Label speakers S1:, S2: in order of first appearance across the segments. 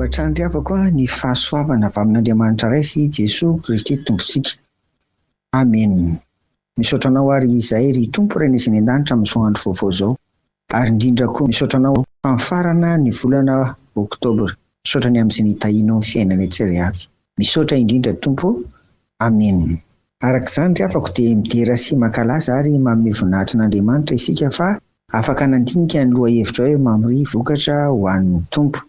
S1: hatrany ry havako a, ny fahasoavana avy amin'Andriamanitra Ray sy Jesoa Kristy Tompontsika. Amen. Misaotra Anao ary izahay ry Tompo Rainay izay any an-danitra amin'izao andro vaovao izao. Ary indrindra koa misaotra Anao fa mifarana ny volana oktobra. Misaotra ny amin'izay nitahianao ny fiainanay tsirairay avy. Misaotra indrindra Tompo o. Amen. Araka izany ry havako dia midera sy mankalaza ary manome voninahitra an'Andriamanitra isika fa afaka nandinika ny lohahevitra hoe mamoria vokatra ho an'ny Tompo.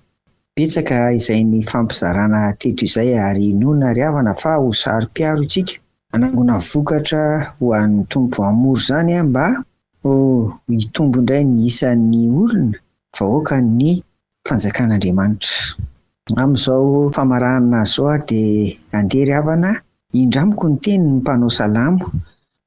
S1: Betsaka izay nifampizarana teto izay ary inoana ry havana fa ho saro-piaro isika hanangona vokatra ho an'ny Tompo. Hamory izany mba ho hitombo indray ny isan'ny olona vahoakan'ny fanjakan'Andriamanitra. Amin'izao famaranana azy izao aho dia andeha ry havana hindramiko ny tenin'ny mpanao salamo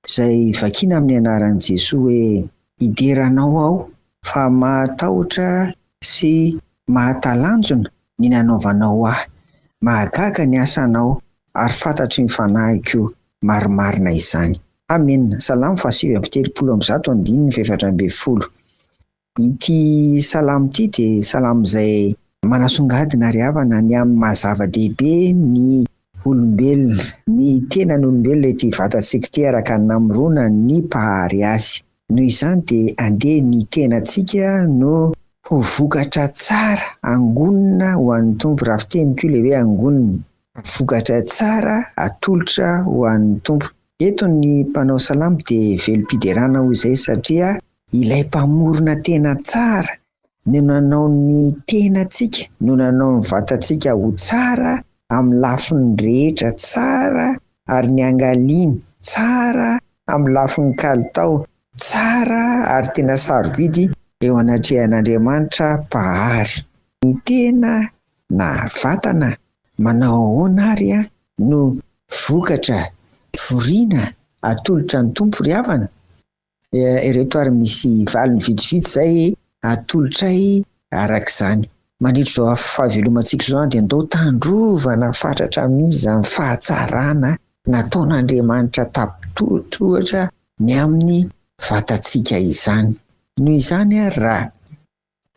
S1: izay vakiana amin'ny anaran'i Jesoa hoe, Hidera Anao aho fa mahatahotra sy mahatalanjona ny nanaovanao ahy, mahagaga ny asanao ary fantatry ny fanahiko marimarina izany. Amena. Salamo faha-139 andininy faha-14. Ity salamo ity dia salamo izay manasongadina ry havana ny amin'ny maha zava-dehibe ny olombelona, ny tenan'olombelona ity vatantsika ity araka ny namoronan'ny Mpahary azy. Noho izany dia andeha ny tenantsika no ho vokatra tsara angonina ho an'ny Tompo, raha fiteniko io ilay hoe angonina, vokatra tsara atolotra ho an'ny Tompo. Eto ny mpanao salamo dia velom-piderana hoy izay satria Ilay Mpamorona tena tsara no nanao ny tenantsika, no nanao ny vatantsika ho tsara amin'ny lafiny rehetra, tsara ary niangaliana, tsara amin'ny lafiny kalitao, tsara ary tena sarobidy eo anatrehan'Andriamanitra Mpahary. Ny tena na vatana manao ahoana ary no vokatra voriana atolotra ny Tompo ry havana? Ireto ary misy valiny vitsivitsy izay atolotray araka izany. Mandritra izao fahavelomantsika izao dia andao tandrovana fatratra mihitsy izany fahatsarana nataon'Andriamanitra tampitohatra ny amin'ny vatantsika izany. Noho izany ary raha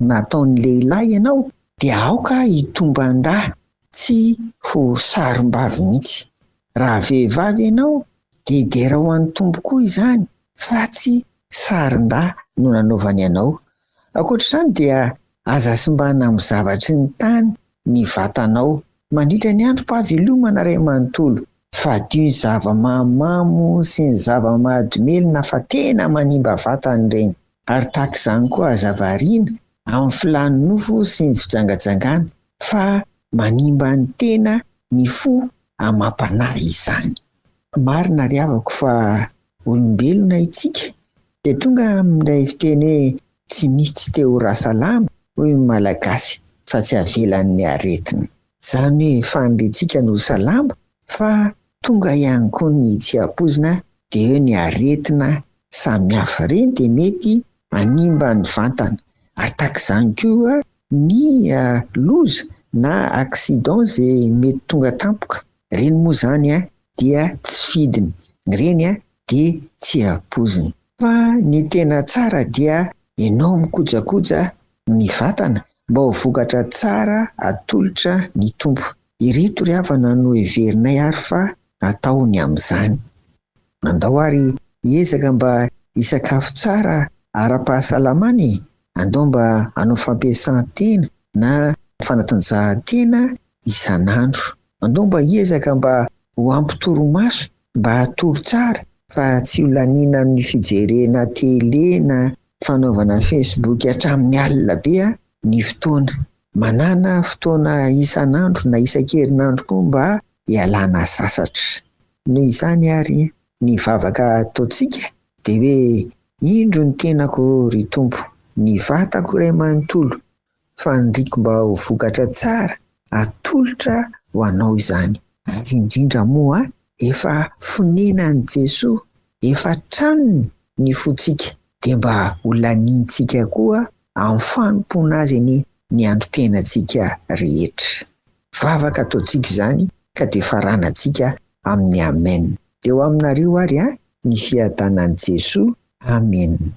S1: nataon'ny lehilahy ianao dia aoka hitomban-dahy tsy ho sarom-bavy mihitsy. Raha vehivavy ianao dia derao an'ny Tompo koa izany fa tsy sarin-dahy no nanaovany anao. Ankoatra izany dia aza simbana amin'ny zavatry ny tany ny vatanao mandritra ny androm-pahavelomana iray manontolo. Fadio ny zava-mahamamo sy ny zava-mahadomelina fa tena manimba vatana ireny. Ary tahaka izany koa aza variana amin'ny filàn'ny nofo sy ny fijangajangana fa manimba ny tena, ny fo amam-panahy izany. Marina ry havako fa olombelona itsika dia tonga amin'ilay fiteny hoe tsy misy tsy te ho rasalama hoy ny Malagasy fa tsy avelan'ny aretina. Izany hoe faniriantsika ny ho salama fa tonga ihany koa ny tsy ampoizina dia eo ny aretina samihafa. Ireny dia mety hanimba ny vantana ary tahaka izany koa ny loza na accident izay mety tonga tampoka. Ireny moa izany dia tsy fidiny, ireny dia tsy ampoizina. Fa ny tena tsara dia ianao mikojakoja ny vatana mba ho vokatra tsara atolotra ny Tompo. Ireto ry havana no heverinay ary fa atao ny amin'izany. Andao ary hiezaka mba hisakafo tsara ara-pahasalamana e! Andao mba hanao fampiasan-tena na fanatanjahantena isan'andro. Andao mba hiezaka mba ho ampy torimaso mba hatory tsara fa tsy ho laniana amin'ny fijerena tele na fanaovana facebook hatramin'ny alina be ny fotoana. Manàna fotoana isan'andro na isan-kerinandro koa mba hialana sasatra. Noho izany àry, ny vavaka ataontsika dia hoe, Indro ny tenako, ry Tompo, ny vatako iray manontolo, faniriako mba ho vokatra tsara atolotra ho Anao izany. Ary indrindra moa, efa fonenan'i Jesoa, efa tranony ny fontsika, dia mba ho laniantsika koa amin'ny fanompoana Azy anie ny androm-piainantsika rehetra. Vavaka ataontsika izany ka dia faranantsika amin'ny Amen. Dia ho aminareo ary ny fiadanan'i Jesoa. Amen.